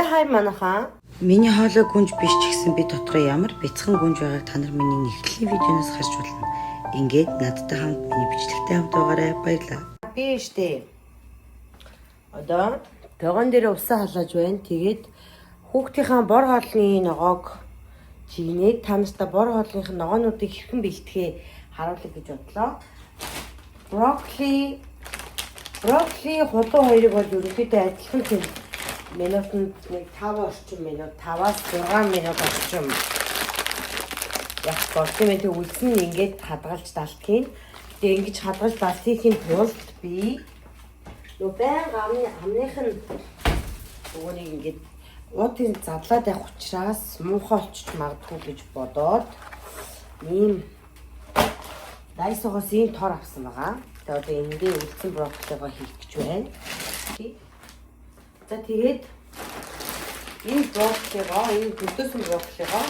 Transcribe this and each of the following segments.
Хай манайхаа. Миний хоолой гүнж биш ч гэсэн би дотроо ямар бяцхан гүнж байгааг та нар миний нэгтгэлийн видеоноос харж болно. Ингээд надтай хамт миний бичлэгтэй хамт байгаарай. Баярлалаа. Би штэ. Одоо тогон дээр усаа халааж байна. Тэгээд хүүхдийнхаа бор хоолны ногоог чигнээд та нартай бор хоолных ногоонуудыг хэрхэн бэлтгэхээ харуулъя гэж бодлоо. Брокколи хулуу хоёрыг бол ерөнхийдөө адилхан тийм минутанд нэг 5 орчим минут, 5-аас 6 минут орчим яг болсон юм. Тэг үлдсэн нь ингээд хадгалж далтхийн. Тэгээ ингэж хадгалж далтхийн тулд би нөгөө байнга амных нь нөгөөнийг ингээд уутын задлаад явах учраас муухай болчих магадгүй гэж бодоод ийм Дайсогоос ийм тор авсан байгаа. Тэгээ одоо эндээ үлдсэн брокколигоо хийх гэж байна. За тэгээд энэ брокколигоо, энэ хөлдөөсөн брокколигоо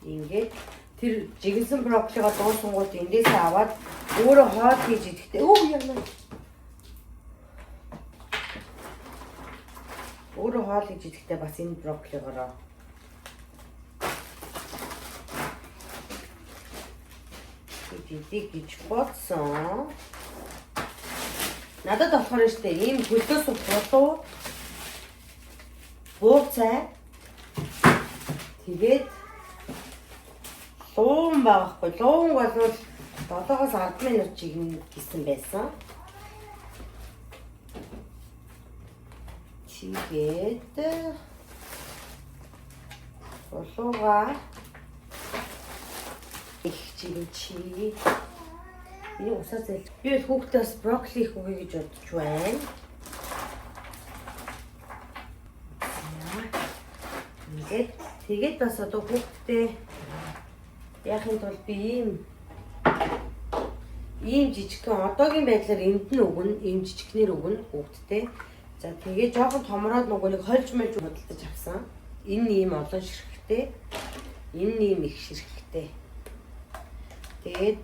ингээд тэр жигэнсэн брокколигоо дуусангууд эндээсээ аваад өөрөө хоол хийж идэхдээ өө яна. Өөрөө хоол хийж идэхдээ бас энэ брокколигоороо хийж идэх гэж бодсон. Надад болохоор штэ ийм хөлдөөсөн хулуу бууцай тэгээд луун байгаа хгүй. Луун бол 7-оос 10 минут жигнэ гэсэн байсан. Тэгээд хулууга их жигэн чи. Энийг усаар зайлж. Би бол хүүхдээс брокколи их үгүй гэж бодож байна. Ингээд тэгээд бас одоо хүүхдтэй яахын тулд би ийм жижигхэн одоогийн байдлаар энд нь өгнө, ийм жижигхнэр өгнө хүүхдтэй. За тэгээ жоохон томроод нөгөө нэг хольж мольж худалдаж авсан. Энэ ийм олон ширхэгтэй. Энэ ийм их ширхэгтэй. Тэгээд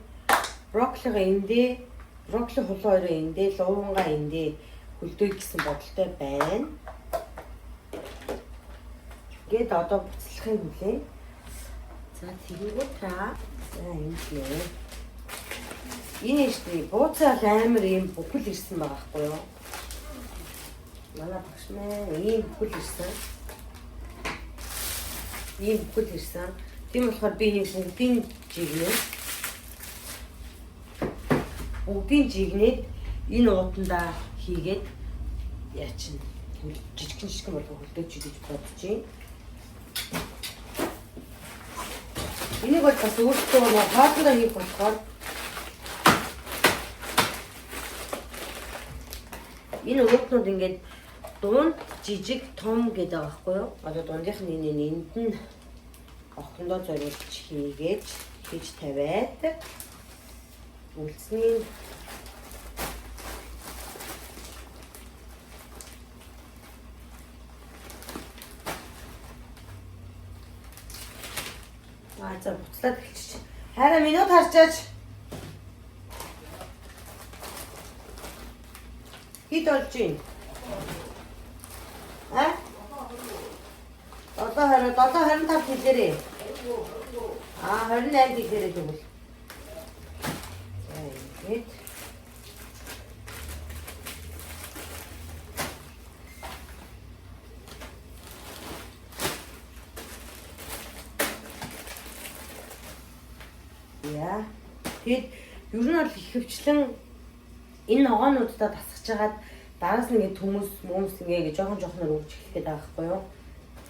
брокколиго эндээ, брокколи хулуу хоёроо эндээ, луувангаа эндээ хөлдөөе гэсэн бодолтой байна. Гээд одоо буцлахыг хүлээн. За тэгэнгүүт та за ингэ. Энэ шүү дээ. Бууцаа бол амар ийм бүхэл ирсэн байгаа байхгүй юу? Манай багш мэн ийм бүхэл ирсэн. Ийм бүхэл ирсэн. Тийм болохоор би энэ бүгдийн жигнэ. Бүгдийн жигнээд энэ уутандаа хийгээд яачин жижигхэн жижигхэн болгоо хөлдөөч гэж бодож байна. Энийг бол бас өөртөө нөгөө хоолндоо хийх болохоор энэ уутнууд ингээд дунд жижиг том гэдэг байгаа байхгүй юу? Одоо дундынх нь энэ энд нь охиндоо зориулж хийгээд хийж тавиад үлдсний за буцлаад эхэлчих. Хайраа минут харчаач. Хэд болж байна? А? 7:20 7:25 хэлээрээ. А 28 хэлээрээ тэгвэл. За ингээд яа. Тэгэд ер нь бол ихэвчлэн энэ ногоонуудаа тасгаж хагаад дараас нь ингээд төмөс мөмс ингээ жоохон жоохноор өгч эхлэх гээд байгаа байхгүй юу?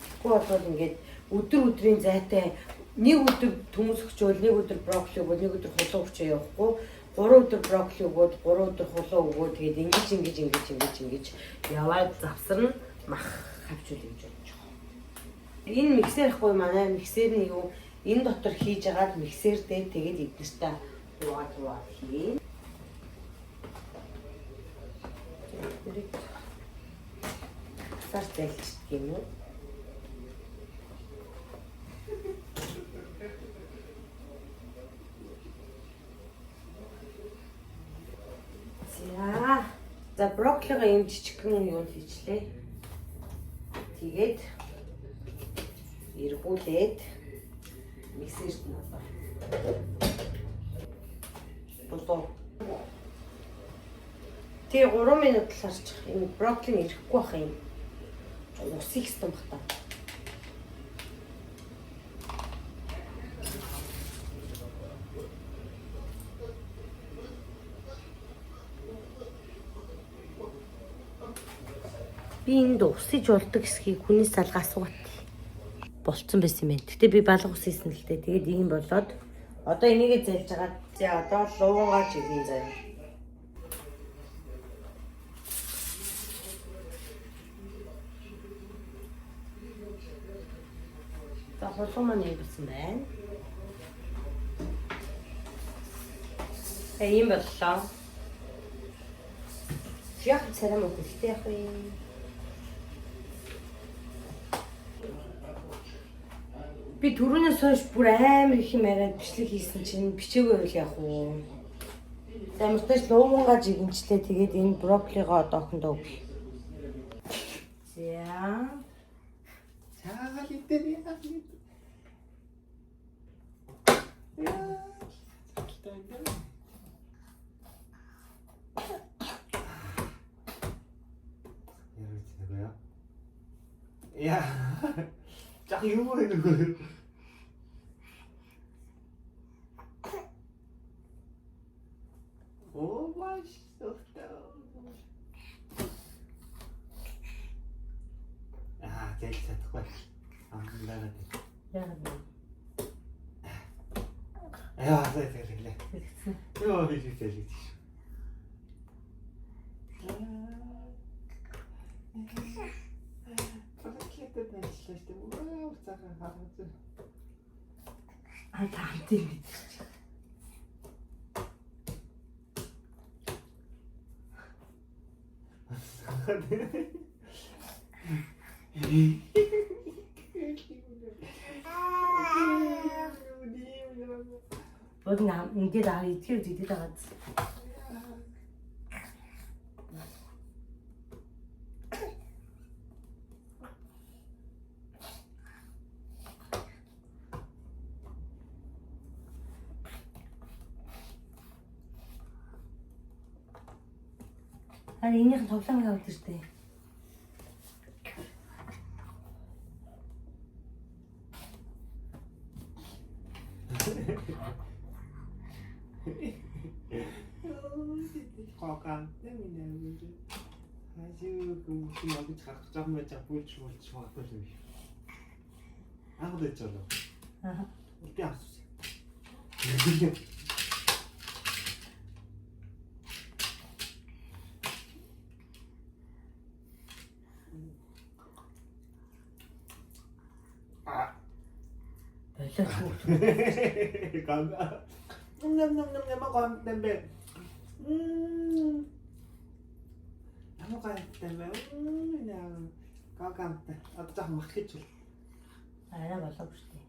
Тэгэхгүй бол ингээд өдөр өдрийн зайтай нэг өдөр төмөс өгчөөл, нэг өдөр брокколи өгөөд, нэг өдөр хулуу өгчөө явахгүй. 3 өдөр брокколи өгөөд, 3 өдөр хулуу өгөөд тэгээд ингэж ингэж ингэж ингэж ингэж яваад завсарна мах хавчул гэж бодож байгаа. Энэ миксер ихгүй манай миксер нь юу энэ дотор хийж агаад миксер дээр тэгээд эднэртэй хуваад хуваад хийн. Тэрийг сар зайлчдаг юм уу? За брокколиго ийм жижигхэн юунд хийчлээ. Тэгээд эргүүлээд миксерт нь одоо. Болоо. Тэгээ 3 минут л харчих. Энэ брокколи нь ирэхгүй байх юм. Усыг хэвсэн бах та. Би энд усыг жуулдаг хэсгийг хүнээс залгаа асуугаад болцсон байсан юм байна. Гэтэ би балга ус хийсэн л дээ. Тэгээд ийм болоод одоо энийгээ зайлж байгаа. За одоо луунгаа жигэн заяа. За хулгай маань ийм болсон байна. Тэгээ ийм боллоо. Яг царай мөн хэрэгтэй яг вэ? Би түрүүнээс хойш бүр амар их юм яриад бичлэг хийсэн чинь бичээгүй байвал яах вэ? За ямар ч луунгаа жигэнчлээ. Тэгээд энэ брокколигоо одоо охиндоо өгье. За. 잘 있더니 야, 기다려. 이렇게 되고요. 야, 짝 유머해 있는 거예요. 오, 맛있었다. Аа, зайлж чадахгүй. Амлаараа. Яагаад вэ? Яа, зай зайлглээ. Йоо, би зайлглээ. Прокетод ажиллаа шүү дээ. Үу, цагаан харагдаж. А та хамт юм бид. Бод нам ингээд аа идэхээр идэхэд байгаа зү. Харин энийх нь тоглоом аваад ирдэ. Гоган минь хажуу хүмүүс явж гарах гэж байгаа юм байж бүлж бүлж магадгүй юм. Анх дэж болоо. Аа. Би асуусан. Аа. Болооч үү. Гам. Нэм нэм нэм нэм гам нэм бэ. Мм. Ямар гамтай бэ? Мм. Гам гамтай. Одоо жаахан мах гэж бол. Арай болоогүй шүү дээ.